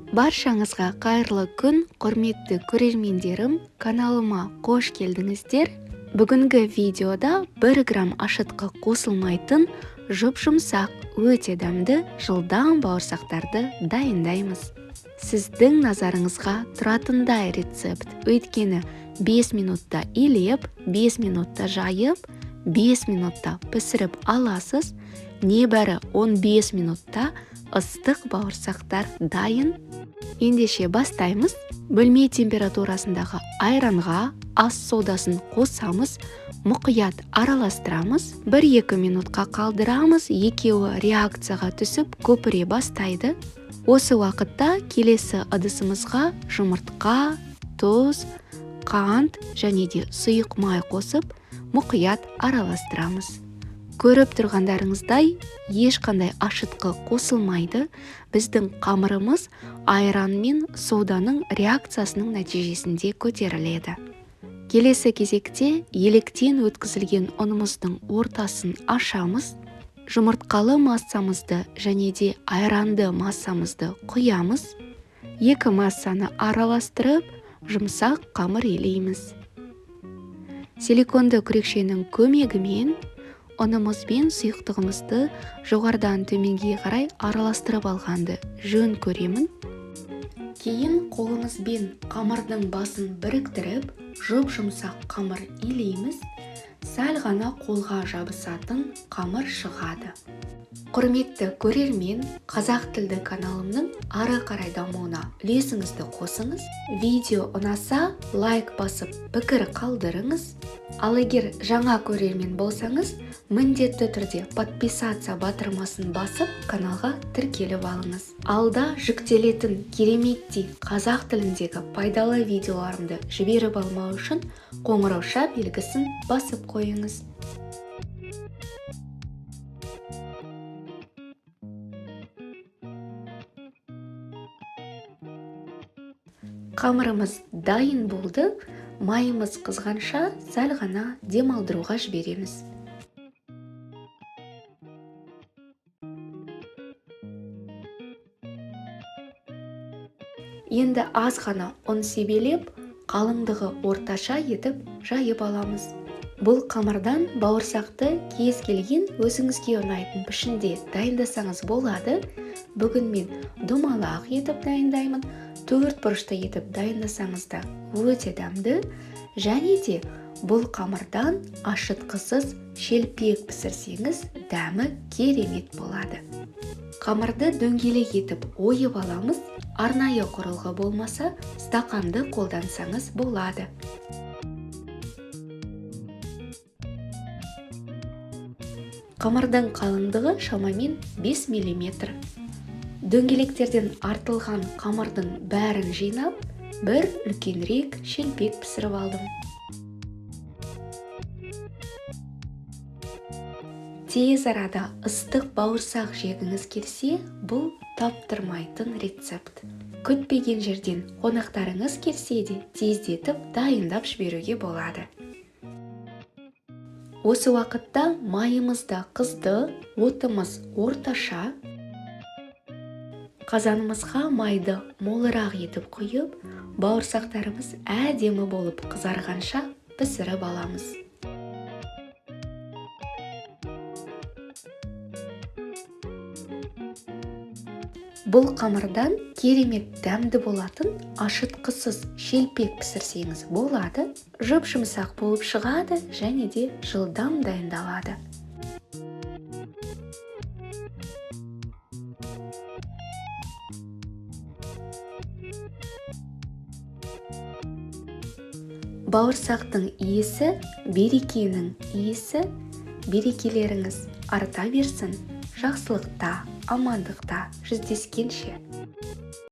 Баршаңызға қайырлы күн, құрметті көрермендерім, каналыма қош келдіңіздер. Бүгінгі видеода 1 грамм ашытқы қосылмайтын жұп-жұмсақ, өте дәмді жылдам бауырсақтарды дайындаймыз. Сіздің назарыңызға тұратындай рецепт. Өйткені 5 минутта илеп, 5 минутта жайып, 5 минутта пісіріп аласыз. Небәрі 15 минутта ыстық бауырсақтар дайын. Ендеше бастаймыз. Бөлме температурасындағы айранға ас содасын қосамыз, мұқият араластырамыз, 1-2 минутқа қалдырамыз, екеуі реакцияға түсіп көпіре бастайды. Осы уақытта келесі ыдысымызға жұмыртқа, тұз, қант және де сұйық май қосып, мұқият араластырамыз. Көріп тұрғандарыңыздай, ешқандай ашытқы қосылмайды. Біздің қамырымыз айран мен соданың реакциясының нәтижесінде көтеріледі. Келесі кезекте електен өткізілген ұнымыздың ортасын ашамыз. Жұмыртқалы массамызды және де айранды массамызды құямыз. Екі массаны араластырып, жұмсақ қамыр илейміз. Силиконды күрекшенің көмегімен ұнымыз бен сұйықтығымызды жоғарыдан төменге қарай араластырып алғанды жөн көремін. Кейін қолымызбен қамырдың басын біріктіріп, жұп-жұмсақ қамыр илейміз. Сәл ғана қолға жабысатын қамыр шығады. Құрметті көрермен, қазақ тілді каналымның ары қарай дамуына үлесіңізді қосыңыз. Видео ұнаса, лайк басып, пікір қалдырыңыз. Ал егер жаңа көрермен болсаңыз, міндетті түрде подписаться батырмасын басып, каналға тіркеліп алыңыз. Алда жүктелетін кереметтей қазақ тіліндегі пайдалы видеоларымды жіберіп алмау үшін қоңырауша белгісін басып қойыңыз. Қамырымыз дайын болды, майымыз қызғанша сәл ғана демалдыруға жібереміз. Енді аз ғана ұн себелеп, қалыңдығы орташа етіп жайып аламыз. Бұл қамырдан бауырсақты кез келген өзіңізге ұнайтын пішінде дайындасаңыз болады. Бүгін мен домалақ етіп дайындаймын. Төрт бұрышты етіп дайындасаңыз да өте дәмді. Және де бұл қамырдан ашытқысыз шелпек пісірсеңіз дәмі керемет болады. Қамырды дөңгелек етіп ойып аламыз. Арнайы құрылғы болмаса, стақанды қолдансаңыз болады. Қамырдың қалыңдығы шамамен 5 миллиметр. Дөңгелектерден артылған қамырдың бәрін жинап, бір үлкенірек шелпек пісіріп алдым. Тез арада ыстық бауырсақ жегіңіз келсе, бұл таптырмайтын рецепт. Күтпеген жерден қонақтарыңыз келсе де тездетіп дайындап жіберуге болады. Осы уақытта майымыз да қызды, отымыз орташа. Қазанымызға майды молырақ етіп құйып, бауырсақтарымыз әдемі болып қызарғанша пісіріп аламыз. Бұл қамырдан керемет дәмді болатын ашытқысыз шелпек пісірсеңіз болады. Жұп-жұмсақ болып шығады және де жылдам дайындалады. Бауырсақтың иісі, берекенің иісі. Берекелеріңіз арта берсін, жақсылықта, амандықта жүздескенше.